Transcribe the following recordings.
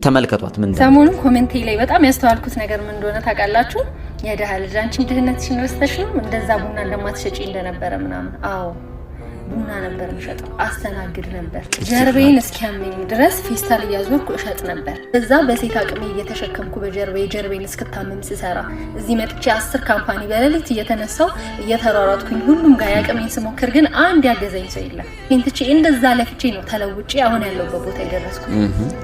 ተመልከቷት ምን ሰሞኑን comment ኤ ላይ በጣም ያስተዋልኩት ነገር ምን እንደሆነ ታውቃላችሁ? የድሃ ልጅ አንቺም ድህነትሽን ረስተሽ ነው እንደዛ ቡና እንደማትሸጪ እንደነበረ ምናምን። አዎ፣ ቡና ነበር የምሸጠው፣ አስተናግድ ነበር። ጀርቤን እስኪያመኝ ድረስ ፌስታል እያዞርኩ እሸጥ ነበር። እዛ በሴት አቅሜ እየተሸከምኩ በጀርቤ ጀርቤን እስክታመም ስሰራ፣ እዚህ መጥቼ 10 company በሌሊት እየተነሳው እየተሯሯጥኩኝ ሁሉም ጋር ያቅሜን ስሞክር ግን አንድ ያገዘኝ ሰው የለም። ትቼ እንደዛ ለፍቼ ነው ተለውጬ አሁን ያለሁበት ቦታ የደረስኩት።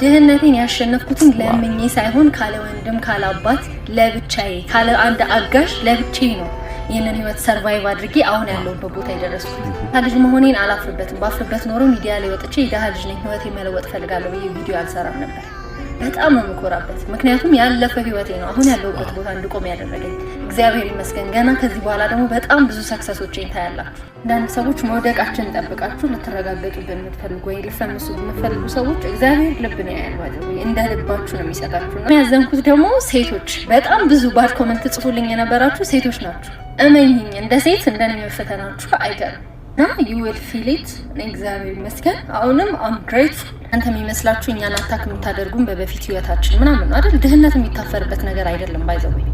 ድህነቴን ያሸነፍኩትን ለምኜ ሳይሆን ካለ ወንድም ካለ አባት ለብቻዬ፣ ካለ አንድ አጋዥ ለብቻዬ ነው ይህንን ህይወት survive አድርጌ አሁን ያለሁበት ቦታ የደረስኩት። ልጅ መሆኔን አላፍርበትም። ባፍርበት ኖሮ ሚዲያ ላይ ወጥቼ የድሃ ልጅ ነኝ፣ ህይወቴ መለወጥ ፈልጋለሁ ብዬ ቪዲዮ አልሰራም ነበር። በጣም ነው የምኮራበት። ምክንያቱም ያለፈ ህይወቴ ነው አሁን ያለሁበት ቦታ እንድቆም ያደረገኝ። እግዚአብሔር ይመስገን። ገና ከዚህ በኋላ ደግሞ በጣም ብዙ success ኦችን ታያላችሁ። አንዳንድ ሰዎች መውደቃችን ጠብቃችሁ ልትረጋገጡብን የምትፈልጉ ወይ ልፈምሱ የምትፈልጉ ሰዎች፣ እግዚአብሔር ልብን ያያል ማለት ነው። እንደ ልባችሁ ነው የሚሰጣችሁ። ያዘንኩት ደግሞ ሴቶች፣ በጣም ብዙ bad comment ጽፉልኝ የነበራችሁ ሴቶች ናችሁ። እመኝኝ፣ እንደ ሴት እንደኔ መፈተናችሁ አይቀርም እና you will feel it። እግዚአብሔር ይመስገን አሁንም I'm grateful። አንተ የሚመስላችሁ እኛን attack የምታደርጉን በበፊት ህይወታችን ምናምን ነው አይደል? ድህነት የሚታፈርበት ነገር አይደለም። By the way፣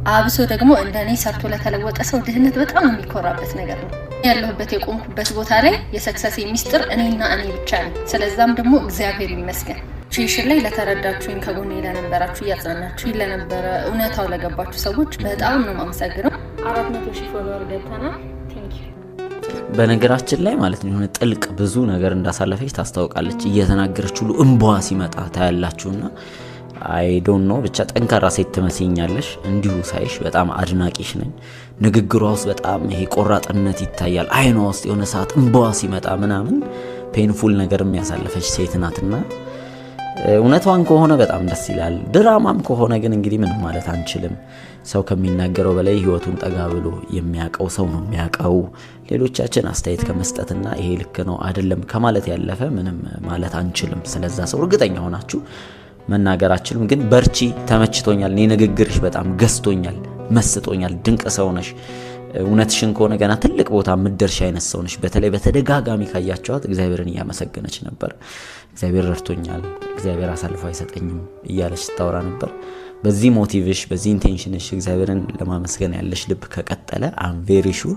አብሶ ደግሞ እንደ እኔ ሰርቶ ለተለወጠ ሰው ድህነት በጣም የሚኮራበት ነገር ነው። ያለሁበት የቆምኩበት ቦታ ላይ የ success ኤ ሚስጥር እኔና እኔ ብቻ ነኝ። ስለዛም ደግሞ እግዚአብሔር ይመስገን። Situation ላይ ለተረዳችሁኝ፣ ከጎኔ ለነበራችሁ፣ እያጽናናችሁ ለነበረ፣ እውነታው ለገባችሁ ሰዎች በጣም ነው የማመሰግነው። 400,000 follower ገብተናል። Thank you። በነገራችን ላይ ማለት ነው የሆነ ጥልቅ ብዙ ነገር እንዳሳለፈች ታስታውቃለች። እየተናገረች ሁሉ እንባዋ ሲመጣ ታያላችሁና I don't know፣ ብቻ ጠንካራ ሴት ትመስይኛለሽ። እንዲሁ ሳይሽ በጣም አድናቂሽ ነኝ። ንግግሯ ውስጥ በጣም ይሄ ቆራጥነት ይታያል። አይኗ ውስጥ የሆነ ሰዓት እንባዋ ሲመጣ ምናምን painful ነገር የሚያሳለፈች ሴት ናትና እውነቷን ከሆነ በጣም ደስ ይላል። ድራማም ከሆነ ግን እንግዲህ ምንም ማለት አንችልም። ሰው ከሚናገረው በላይ ህይወቱን ጠጋ ብሎ የሚያውቀው ሰው ነው የሚያውቀው። ሌሎቻችን አስተያየት ከመስጠትና ይሄ ልክ ነው አይደለም ከማለት ያለፈ ምንም ማለት አንችልም። ስለዛ ሰው እርግጠኛ ሆናችሁ መናገር አችልም። ግን በርቺ፣ ተመችቶኛል። እኔ ንግግርሽ በጣም ገዝቶኛል፣ መስጦኛል። ድንቅ ሰው ነሽ። እውነትሽን ከሆነ ገና ትልቅ ቦታ ምደርሽ አይነት ሰው ነሽ። በተለይ በተደጋጋሚ ካያቸዋት እግዚአብሔርን እያመሰገነች ነበር። እግዚአብሔር ረድቶኛል፣ እግዚአብሔር አሳልፎ አይሰጠኝም እያለች ስታወራ ነበር። በዚህ motive ሽ፣ በዚህ intention ሽ እግዚአብሔርን ለማመስገን ያለሽ ልብ ከቀጠለ I'm very sure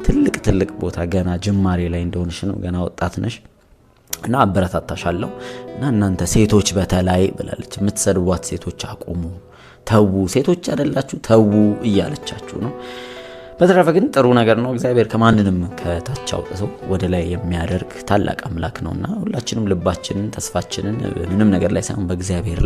ትልቅ ትልቅ ቦታ ገና ጅማሬ ላይ እንደሆንሽ ነው። ገና ወጣት ነሽ እና አበረታታሻለሁ። እና እናንተ ሴቶች በተለይ ብላለች፣ የምትሰድቧት ሴቶች አቁሙ፣ ተዉ፣ ሴቶች አይደላችሁ ተዉ እያለቻችሁ ነው። በተረፈ ግን ጥሩ ነገር ነው። እግዚአብሔር ከማንንም ከታች አውጥቶ ወደ ላይ የሚያደርግ ታላቅ አምላክ ነውና ሁላችንም ልባችንን ተስፋችንን ምንም ነገር ላይ ሳይሆን በእግዚአብሔር ላይ